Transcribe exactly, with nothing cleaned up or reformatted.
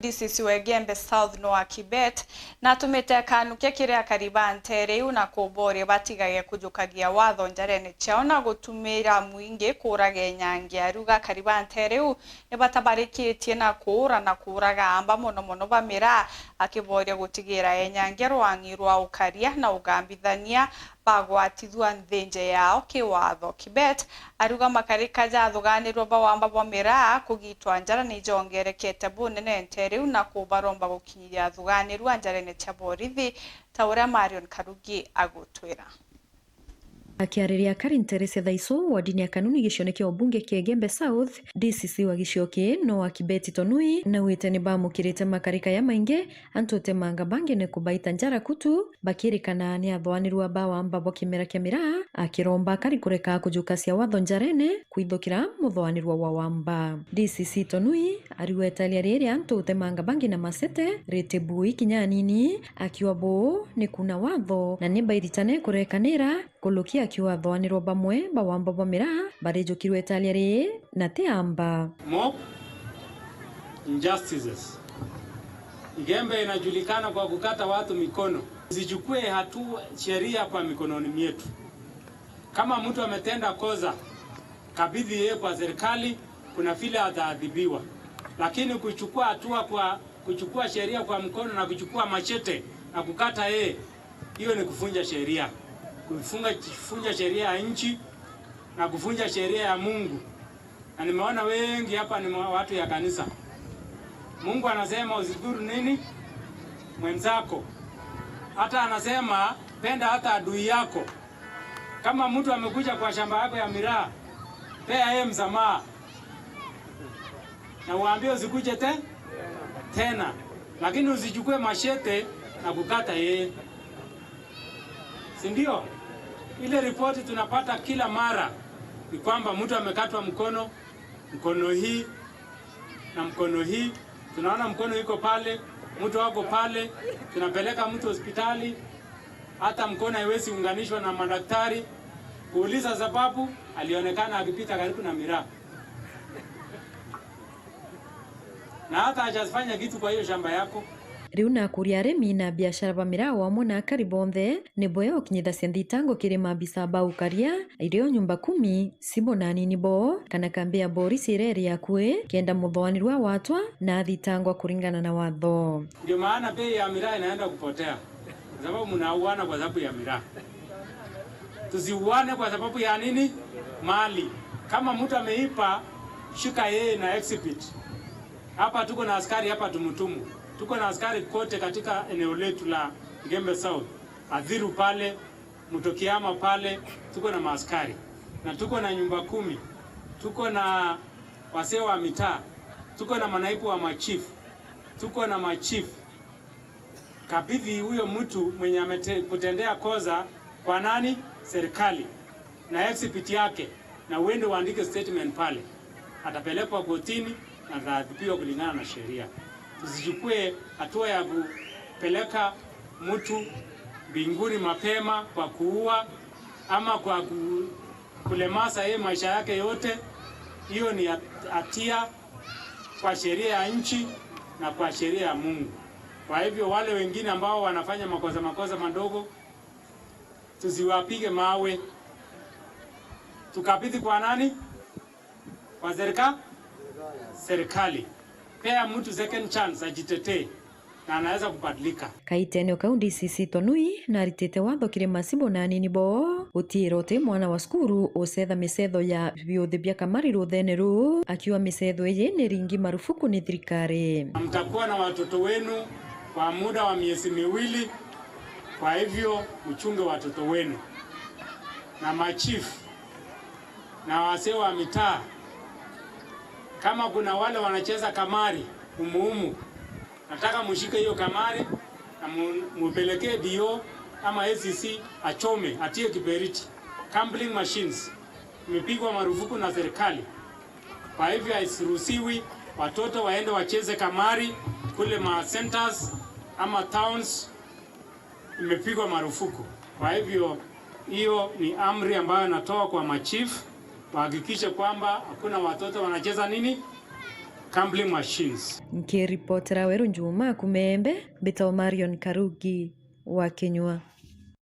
D C C wa Igembe South Noah Kibet natumite kanukia kiri akari ba nteere iu na kuboria batigage kujukagia watho njarene ciao na gutumira mwingi kuuraga enyangi. Ariuga akari ba nteere iu nibatabarikitie na kuura na kuuraga amba mono mono ba miraa, akiboria gutigira enyangi rwang'i rwa ukaria na ugambithania bagwatithua nthinje yao kiwatho. Kibet ariuga makarika jathuganirua ba wamba bwa miraa kugitwa njara nijongerekete bunene nteere iu na kubaromba gukinyiria athuganirua njarene cia borithi, ta uria Marion Karugi agutwira. Akiariria akari nteere cia Thaico, wardini ya Kanuni gicione kia ubunge kia Igembe South, D C C wa gicigo kii Noah Kibeti Tonui naugite nibamukirite makarika ya maingi antu utemanga bangi ni kubaita njara kutu, bakirikana ni athoanirua ba wamba bwa kimera kia miraa, akiromba akari kureka kujukacia watho njarene kwithukira muthoanirua wa wamba. D C C Tonui ariuga italia riri antu utemanga bangi na masete riti bui kinya anini, akiuga buu ni kuna watho na ni bairitane kurekanira kuluki, akiuga athoanirwa bamwe ba wamba bwa miraa barijukirwe italia riri na ti amba. Mob injustices. Igembe inajulikana kwa kukata watu mikono. Usichukue hatua, sheria kwa mikononi mietu. Kama mtu ametenda kosa, kabidhi yeye kwa serikali, kuna vile ataadhibiwa. Lakini kuchukua hatua kwa, kuchukua sheria kwa mkono na kuchukua machete na kukata yeye, hiyo ni kuvunja sheria. Kufunga, kuvunja sheria ya nchi na kuvunja sheria ya Mungu. Na nimeona wengi hapa ni mwa-, watu ya kanisa. Mungu anasema usidhuru nini? Mwenzako. Hata anasema penda hata adui yako. Kama mtu amekuja kwa shamba yako ya miraa, pea yeye msamaha. Na uambie usikuje te-, tena. Lakini usichukue machete na kukata yeye. Si ndio? Ile ripoti tunapata kila mara ni kwamba mtu amekatwa mkono, mkono hii na mkono hii. Tunaona mkono iko pale, mtu wako pale, tunapeleka mtu hospitali, hata mkono haiwezi unganishwa na madaktari. Kuuliza sababu, alionekana akipita karibu na miraa. Na hata hajafanya kitu kwa hiyo shamba yako. Riu nakuria arimi na biashara ba miraa amwe na akari bonthe, ni bwega gukinyithacia nthitango kiri maabisa ba ukaria, irio nyumba kumi, cibo na anini bo, kana kambi ya borisi iria iri akui, kenda muthoanirwa watwa na athitangwa kuringana na watho. Ndio maana bei ya miraa inaenda kupotea, kwa sababu mnauana kwa sababu ya miraa. Tusiuane kwa sababu ya nini? Mali. Kama mtu ameipa, shika yeye na exhibit. Hapa tuko na askari hapa Tumutumu. Tuko na askari kote katika eneo letu la Igembe South. Athiru pale, Mto Kiama pale, tuko na maaskari. Na tuko na nyumba kumi. Tuko na wasee wa mitaa. Tuko na manaibu wa machief. Tuko na machief. Kabidhi huyo mtu mwenye amete-, kutendea kosa kwa nani? Serikali. Na exhibit yake, na uende uandike statement pale. Atapelekwa kotini na ataadhibiwa kulingana na sheria. Tusichukue hatua ya kupeleka mtu mbinguni mapema kwa kuua ama kwa ku-, kulemaza yeye maisha yake yote. Hiyo ni hat-, hatia kwa sheria ya nchi na kwa sheria ya Mungu. Kwa hivyo wale wengine ambao wanafanya makosa, makosa madogo, tusiwapige mawe. Tukabidhi kwa nani? Kwa serika-, serikali. Pea mtu second chance ajitetee na anaweza kubadilika. Kaitenio kau D C C Tonui naritite watho kiri machibu na anini boo, gutiira uti mwana wa cukuru ucetha micetho ya biuthi bia kamari ruthene ruu, akiuga micetho iji ni ringi marufuku ni thirikari. Mtakuwa na watoto wenu kwa muda wa miezi miwili, kwa hivyo mchunge watoto wenu. Na machifu na wasee wa mitaa, kama kuna wale wanacheza kamari umuumu, nataka mushike hiyo kamari na mu-, mupelekee D O ama A C C achome, atie kiberiti. Gambling machines imepigwa marufuku na serikali. Kwa hivyo haisiruhusiwi watoto waende wacheze kamari kule ma centers ama towns, imepigwa marufuku. Kwa hivyo hiyo ni amri ambayo natoa kwa machief, wahakikishe kwamba hakuna watoto wanacheza nini? gambling machines. Nkiripotera Weru Njuma kuuma Embe, mbitagwa Marion Karugi wa Kinyua.